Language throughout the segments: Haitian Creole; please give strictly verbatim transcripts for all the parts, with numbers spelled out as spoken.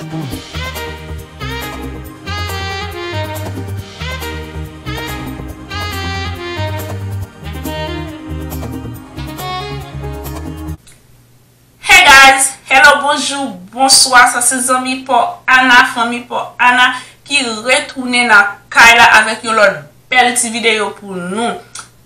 Hey guys, hello, bonjou, bonswa, sa se zanmi pa w Ana, fanmi pa w Ana ki retounen nan kay la avèk yon lòt bèl ti videyo pou nou.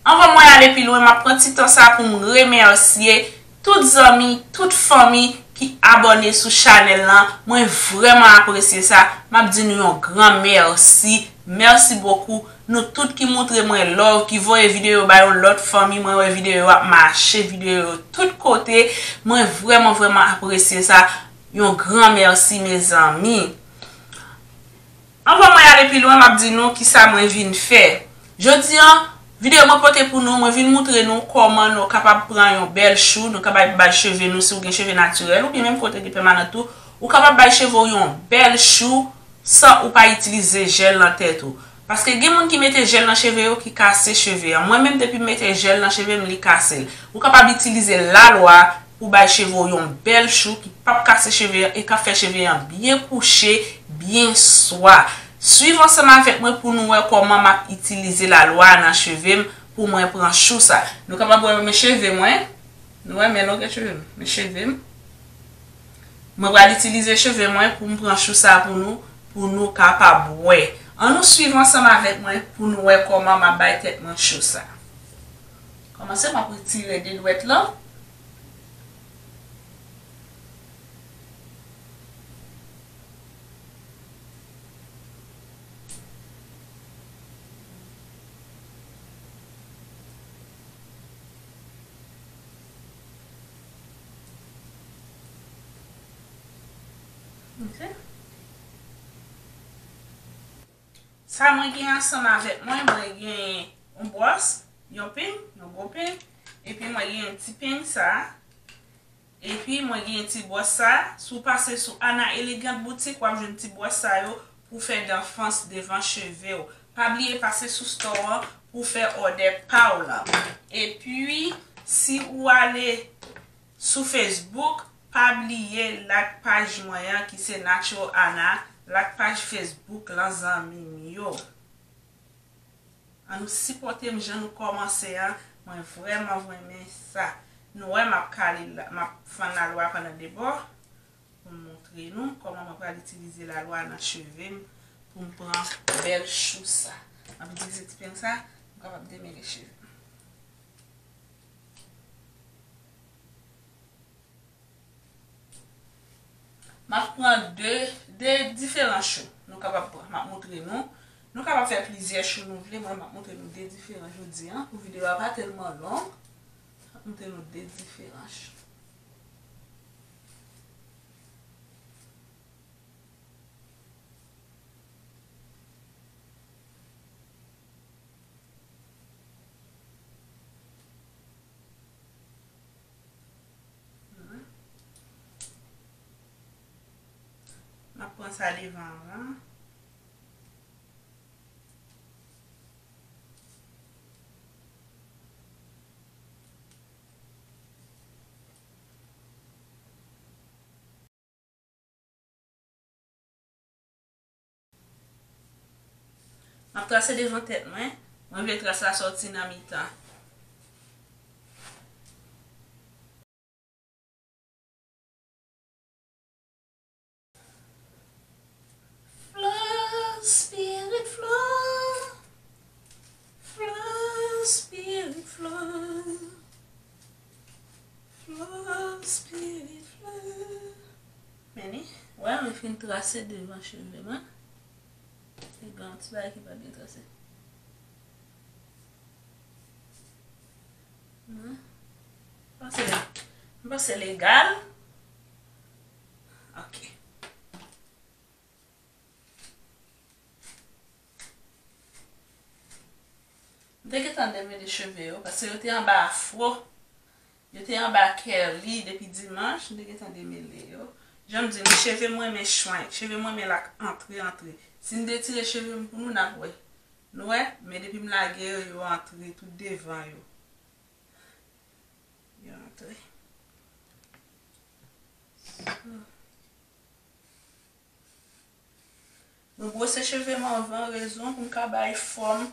Anvan mwen ale pi lwen, m ap pran ti tan sa pou m remèsye tout zanmi, tout fanmi ki abòne sou chanèl lan. Mwen vrèman apresye sa. M ap di nou yon gran mèsi. Mèsi bokou. Nou tout ki montre mwen love, ki voye videyo ba yon lòt fanmi, mwen wè videyo ap mache, videyo tout kote. Mwen vrèman, vrèman apresye sa. Yon gran mèsi, mezanmi. Anvan mwen ale pi lwen, m ap di nou kisa mwen vin fè. Jodi an, videyo mwen pote pou nou, mwen vin montre nou kòman nou kapab pran yon bèl chou, nou kapab bay cheve nou, si w gen cheve natirèl, oubyen menm kote gen pèmanan tou, ou kapab bay cheve w yon bèl chou san ou pa itilize jèl nan tèt ou. Paske gen moun ki mete jèl nan cheve yo ki kase cheve an. Mwen menm, depi m mete jèl nan cheve m, li kase l. Ou kapab itilize lalwa pou bay cheve w yon bèl chou ki p ap kase cheve an e k ap fè cheve an byen kouche, byen swa. Swiv ansanm avèk mwen pou nou wè kòman m ap itilize lalwa nan cheve m pou mwen pran chou sa. Nou kapab wè men cheve mwen. Nou wè men longè cheve m. Men cheve m. Mwen pral itilize cheve mwen pou m pran chou sa pou nou, pou nou kapab wè. Ann nou swiv ansanm avèk mwen pou nou wè kòman m ap bay tèt mwen chou sa. Kòmanse, m ap retire de dwèt lan. Ok. Sa mwen gen ansanm avèk mwen, mwen gen yon bwòs, yon peng, yon gwo peng, epi mwen gen yon ti peng sa, epi mwen gen yon ti bwòs sa. Si w pase sou Ana Elegant Boutique, w ap jwenn ti bwòs sa yo pou fè danfans devan cheve w. Pa bliye pase sou store an pou fè òdè pa w lan. Epi, si ou ale sou Facebook, pa bliye like paj mwen an ki se Natural Ana, like paj Facebook lan, zanmi m yo. Ann nou sipòte m jan nou kòmanse an, mwen vrèman renmen sa. Nou wè m ap kale la, m ap fann lalwa pandan de bò pou m montre nou kòman mwen pral itilize lalwa nan cheve m pou m pran bèl chou sa. M ap itilize ti peng sa, m kapab demele cheve m. M ap pran de, de diferan chou. Nou kapab pran, m ap montre nou. Nou kapab fè plizyè chou nou vle. Mwen, m ap montre nou de diferan jodi an. Pou videyo a pa tèlman long, m ap montre nou de diferan chou. M ap pran sa devan an. M ap trase devan tèt mwen. Mwen vle tras la sòti nan mitan. Fleur, spirit fleur. Fleur, spirit fleur. Fleur, spirit fleur. Men li, wè, mwen fin trase devan cheve mwen. E gen yon ti bagay ki pa byen trase. Hmm. Panse, m panse l egal. Ok. M te gentan demele cheve yo, paske yo te anba afro. Yo te anba curly depi dimanch, m te gentan demele yo. Jan m di nou, cheve m renmen chwenk, cheve m renmen l ak antre, antre. Si m detire cheve m pou nou, n ap wè. Nou wè? Men depi m lage yo, yo antre tout devan yo. Yo antre. So. Mwen bwose cheve m anvan rezon pou m ka bay fòm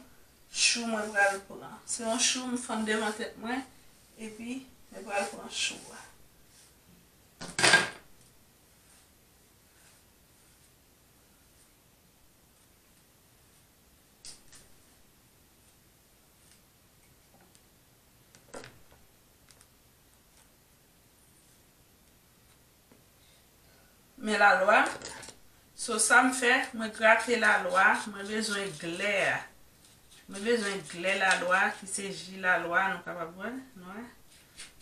chou mwen pral pran. Se yon chou m fann devan tèt mwen, epi mwen pral pran chou a. Men lalwa. So, sa m fè, mwen grate lalwa, mwen bezwen glè a. Mwen bezwen glè lalwa, ki se ji lalwa, nou kapab wè, nou wè.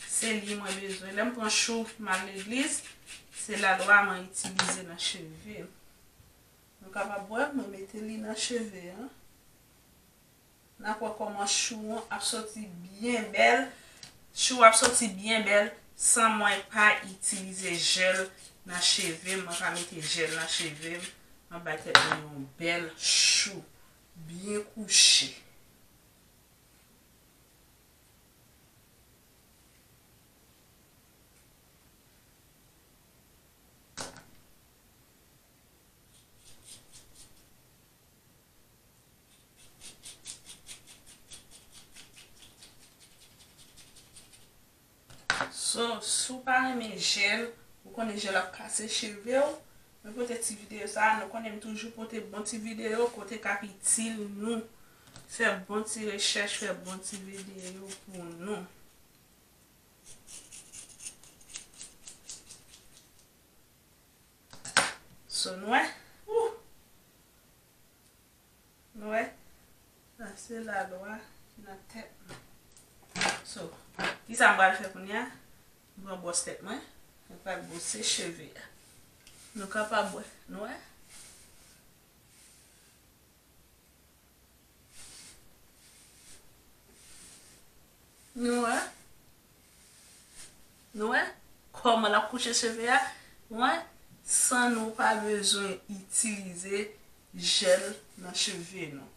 Se li mwen bezwen. Lè m pran chou m al legliz, se lalwa mwen itilize nan cheve m. Nou kapab wè, mwen mete li nan cheve an. N ap wè kòman chou an ap soti byen bèl. Chou ap soti byen bèl san mwen pa itilize jèl nan cheve m. Mwen pa mete jèl nan cheve m. Mwen bay tèt mwen yon bèl chou byen kouche. So, si w pa renmen jèl, ou konnen jèl ap kase cheve w, mwen pote ti videyo sa a, nou konnen m toujou pote bon ti videyo kote k ap itil nou. Fè bon ti rechèch, fè bon ti videyo pou nou. So, nou wè? Ou! Nou wè? Sa se lalwa ki nan tèt mwen. So, kisa m pral fè kounye a? M pran bwòs tèt mwen, mwen pral bwose cheve a. Nou kapab wè, nou wè? Nou wè? Nou wè? Kòman l ap kouche cheve a? Nou wè? San nou pa bezwen itilize jèl nan cheve nou.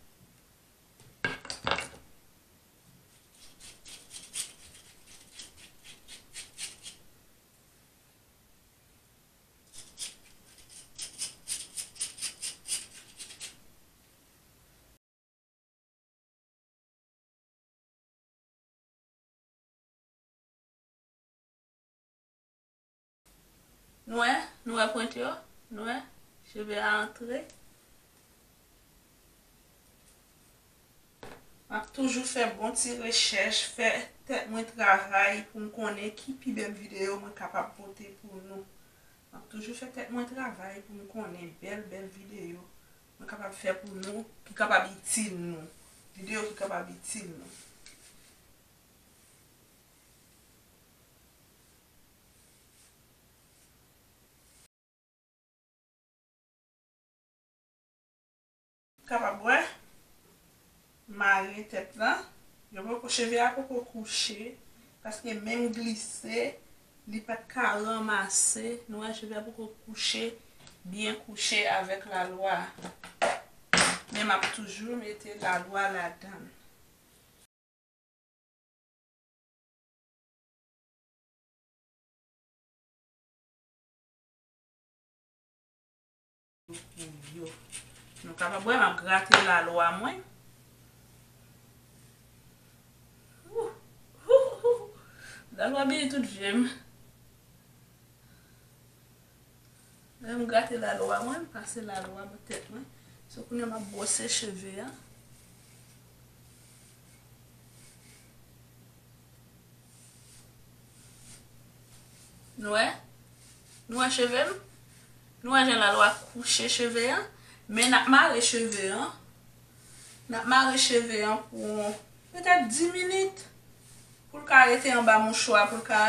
Nou wè? Nou wè pwent yo? Nou wè? Cheve a antre. M ap toujou fè bon ti rechèch, fè tèt mwen travay pou m konnen ki pi bèl videyo mwen kapab pote pou nou. M ap toujou fè tèt mwen travay pou m konnen bèl, bèl videyo mwen kapab fè pou nou, ki kapab itil nou. Videyo ki kapab itil nou. Kapab wè, mare tèt lan. Yo poko, cheve a poko kouche, paske menm glise, li pa t ka ranmase. Nou wè, cheve a poko kouche, byen kouche avèk lalwa. Men m ap toujou mete lalwa ladan l. Pou yo. Nou kapab wè m ap grate lalwa mwen. Ouh, ouh, ouh. Lalwa beye tout je m. Lè m grate lalwa mwen, m pase lalwa bò tèt mwen. So, kounye a m ap bwose cheve a. Nou wè? Nou wè cheve m? Nou wè jan lalwa kouche cheve an? Men n ap mare cheve an. N ap mare cheve an pou petèt dis minit. Pou l ka rete anba mouchwa, pou l ka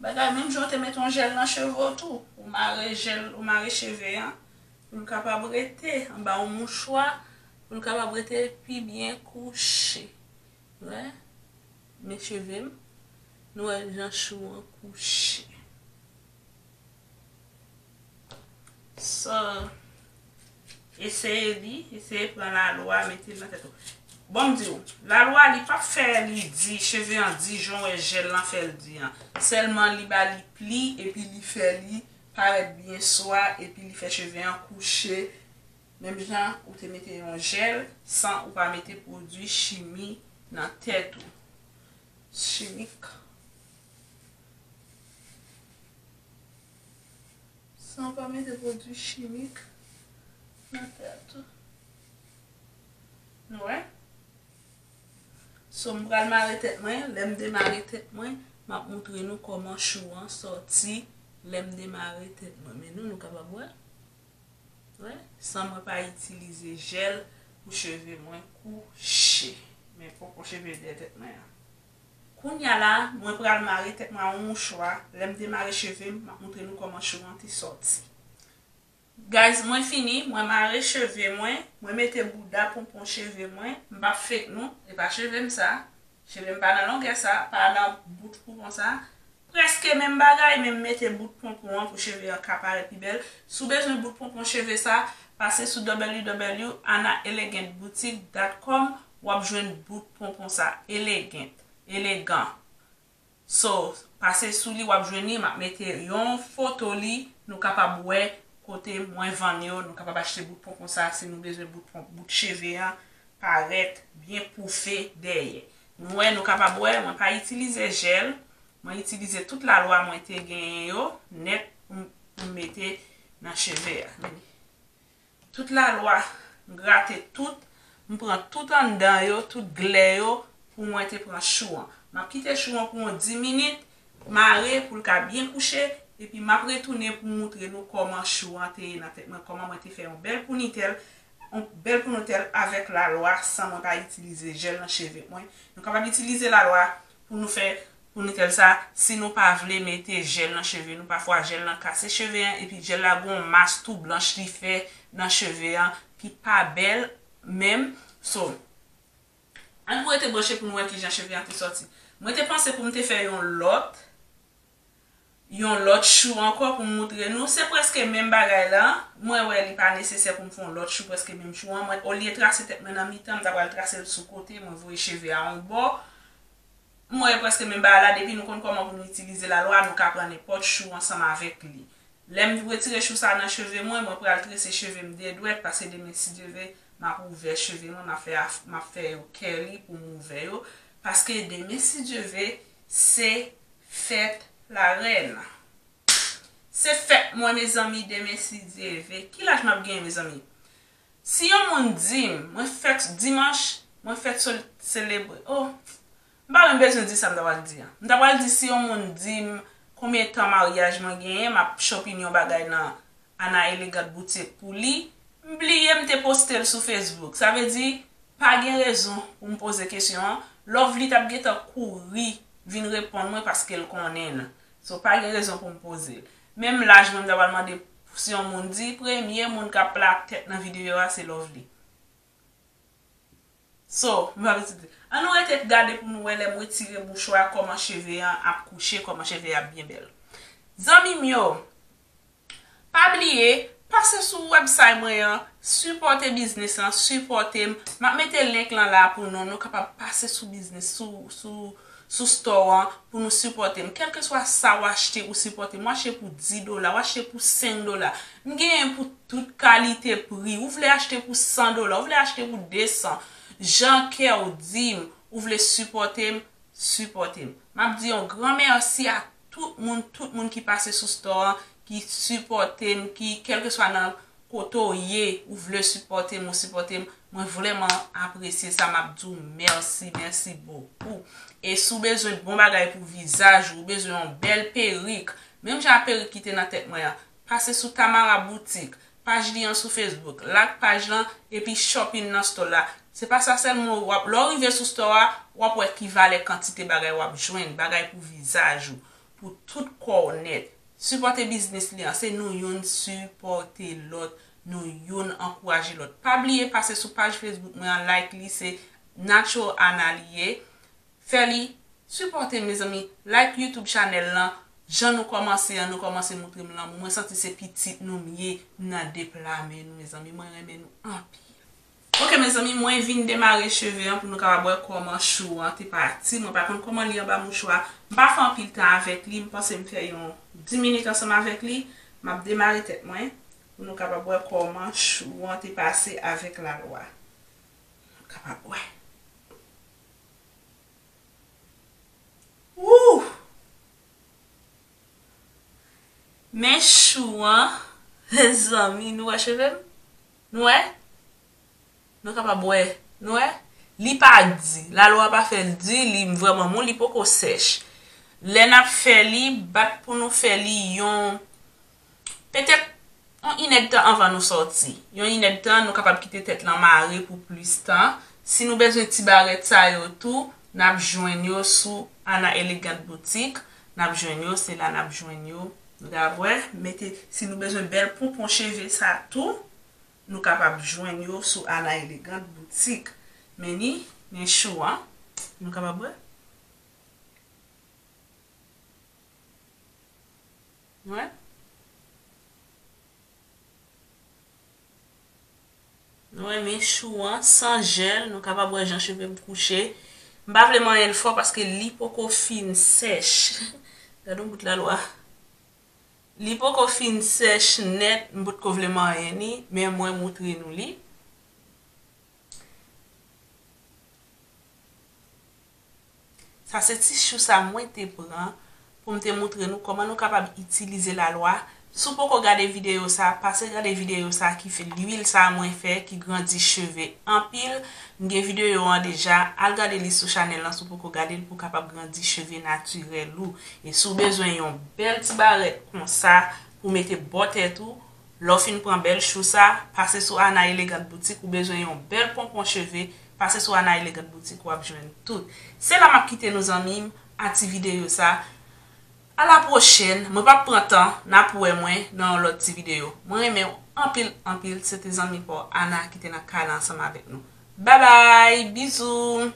bagay, menm jan w te mete yon jèl nan cheve w tou. Ou mare jèl, ou mare cheve an, pou l kapab rete anba yon mouchwa, pou l kapab rete pi byen kouche. Wè, men cheve m, nou wè jan chou an kouche. So, eseye li, eseye pran lalwa, mete l nan tèt ou. Bon, m di w, lalwa li p ap fè li di, cheve an di, jan w wè jèl lan fè l di an. Sèlman li ba li pli, epi li fè li parèt byen swa, epi li fè cheve an kouche Menm jan ou te mete yon jèl san ou pa mete pwodui chimi nan tèt ou. Chimik. San ou pa mete pwodui chimik nan tèt ou. Nou wè? So, m pral mare tèt mwen. Lè m demare tèt mwen, m ap moutre nou kòman chou an sòti lè m demare tèt mwen. Men nou, nou kapab wè. Wè, san mwen pa itilize jèl pou cheve mwen kouche. Men ponkò cheve dèyè tèt mwen an. Kounye a la, mwen pral mare tèt mwen a yon mouchwa. Lè m demare cheve m, m ap moutre nou kòman chou an te sòti. Guys, mwen fini, mwen mare cheve mwen, mwen mete bouda ponpon cheve mwen, m p ap fake nou, e pa cheve m sa, cheve m pa nan longè sa, pa nan bout ponpon sa, prèske menm bagay, men m mete bout ponpon an pou cheve an ka parèt pi bèl. Si w bezwen bout ponpon cheve sa, pase sou w w w ana elegant boutique dot com, w ap jwenn bout ponpon sa, elegant, elegan. So, pase sou li, w ap jwenn li, m ap mete yon foto li, nou kapab wè kote mwen vann yo, nou kapab achte bout ponpon sa si nou bezwen bout pon-, bout cheve an parèt byen poufe dèyè. Nou wè, nou kapab wè, mwen pa itilize jèl, mwen itilize tout lalwa mwen te genyen yo nèt pou m, pou m mete nan cheve a. Tout lalwa, m grate tout, m pran tout anndan yo, tout glè yo, pou mwen te pran chou an. M ap kite chou an pou yon dis minit, mare pou l ka byen kouche, epi m ap retounen pou m moutre nou kòman chou an te ye nan tèt mwen, kòman mwen te fè yon bèl pounitèl, yon bèl pounitèl avèk lalwa san mwen pa itilize jèl nan cheve mwen. Nou kapab itilize lalwa pou nou fè pounitèl sa, si nou pa vle mete jèl nan cheve nou, pafwa jèl lan kase cheve an, epi jèl la gon mas tou blanch li fè nan cheve an ki pa bèl menm. So, ann nou rete branche pou nou wè kijan cheve an te sòti. Mwen te panse pou m te fè yon lòt, yon lòt chou ankò pou m moutre nou. Se prèske menm bagay la. Mwen wè li pa nesesè pou m fè yon lòt chou, prèske menm chou an. Mwen, olye trase tèt mwen nan mitan, m ta pral trase l sou kote, mwen voye cheve a yon bò. Mwen wè prèske menm bagay la, depi nou konn kòman pou nou itilize lalwa, nou ka pran nenpòt chou ansanm avèk li. Lè m retire chou sa nan cheve mwen, mwen pral trese cheve m de dwèt, paske demen, si Dye ve, m ap ouvè cheve mwen, m ap fè af-, m ap fè yo curly pou m ouvè yo, paske demen, si Dye ve, se fèt larèn. Se fèt mwen, mezanmi, demen, si Dye ve. Ki laj m ap genyen, mezanmi? Si yon moun di m, mwen fèt dimanch, mwen fèt sel-, selebre. Oh, m pa menm bezwen di sa m ta pral di a. M ta pral di si yon moun di m konbyen tan maryaj mwen genyen, m ap chopin yon bagay nan Ana Elegant Boutique pou li. M bliye m te poste l sou Facebook. Sa vle di, pa gen rezon pou m poze kesyon an. Lovely t ap gentan kouri vin reponn mwen paske l konnen l. So, pa gen rezon pou m poze l. Menm laj mwen, m ta pral mande si yon moun di, premye moun k ap plat tèt nan videyo a, se Lovely. So, m pa vle di. Ann nou rete gade pou nou wè lè m retire mouchwa, kòman cheve an ap kouche, kòman cheve a ap byen bèl. Zanmi m yo, pa bliye, pase sou website mwen an, sipòte biznis lan, sipòte m. M ap mete link lan la pou nou, nou kapab pase sou biznis, sou, sou, sou store an, pou nou sipòte m. Kèlkeswa sa w achte, ou sipòte m. W achte pou dis dola, w achte pou senk dola. M genyen pou tout kalite pri. Ou vle achte pou san dola, ou vle achte pou de san. Jan kè w di m, ou vle sipòte m, sipòte m. M ap di yon gran mèsi a tout moun, tout moun ki pase sou store an, ki sipòte m, ki, kèlkeswa nan kote w ye, ou vle sipòte m, ou sipòte m, mwen vrèman apresye sa, m ap di w mèsi, mèsi bokou. E si w bezwen bon bagay pou vizaj ou, ou bezwen yon bèl perik, menm jan ak perik ki te nan tèt mwen an, pase sou Tamara Boutique, paj li an sou Facebook, like paj lan, epi shopping nan store la. Se pa sa sèlman, w ap, lè w rive sou store a, w ap wè ki valè kantite bagay w ap jwenn, bagay pou vizaj ou, pou tout kò w nèt. Sipòte biznis li an, se nou youn sipòte lòt, nou youn ankouraje lòt. Pa bliye pase sou paj Facebook mwen an, like li, se Natural Ana li ye. Fè li, sipòte m, mezanmi, like YouTube channel lan, jan nou kòmanse an, nou kòmanse moutre m lanmou. Mwen santi se pitit nou m ye, m nan de pla men nou, mezanmi, mwen renmen nou anpil. Ok, mezanmi, mwen vin demare cheve an pou nou kapab wè kòman chou an te pati. Mwen pa konn kòman li anba mouchwa. M pa fè anpil tan avèk li. M panse m fè yon dis minit ansanm avèk li. M ap demare tèt mwen. Pou nou kapab wè kòman chou an te pase avèk lalwa. Nou kapab wè. Wouh! Men chou an, mezanmi, nou wè cheve m? Nou wè? Nou kapab wè. Nou wè? Li pa di. Lalwa pa fè l di, li vrèman mou, li poko sèch. Lè n ap fè li, bat pou nou fè li yon, petèt yon inèdtan anvan nou sòti. Yon inèdtan, nou kapab kite tèt lan mare pou plis tan. Si nou bezwen ti barèt sa yo tou, n ap jwenn yo sou Ana Elegant Boutique. N ap jwenn yo, se la n ap jwenn yo. Nou kapab wè, mete, si nou bezwen bèl ponpon cheve sa tou, nou kapab jwenn yo sou Ana Elegant Boutique. Men ni, men chou an. Nou kapab wè. Wè. Nou renmen chou an san jèl, nou kapab wè jan cheve m kouche. M pa vle manyen l fò paske li poko fin sèch. Gade yon bout lalwa. Li poko fin sèch nèt, m potko vle manyen li, men mwen moutre nou li. Sa se ti chou sa mwen te pran pou m te moutre nou kòman nou kapab itilize lalwa. Si w poko gade videyo sa, pase gade videyo sa ki fè lwil sa mwen fè ki grandi cheve anpil. M gen videyo an deja, al gade li sou chanèl lan si w poko gade l pou w kapab grandi cheve natirèl ou. E si w bezwen yon bèl ti barèt konsa pou mete bò tèt ou, lè w fin pran bèl chou sa, pase sou Ana Elegant Boutique, ou bezwen yon bèl ponpon cheve, pase sou Ana Elegant Boutique, w ap jwenn tout. Se la m ap kite nou zanmi m a ti videyo sa. A la pwochèn, mwen p ap pran tan, n ap wè mwen nan yon lòt ti videyo. Mwen renmen w anpil, anpil, se te zanmi pa w Ana ki te nan kay la ansanm avèk nou. Babay, bizou!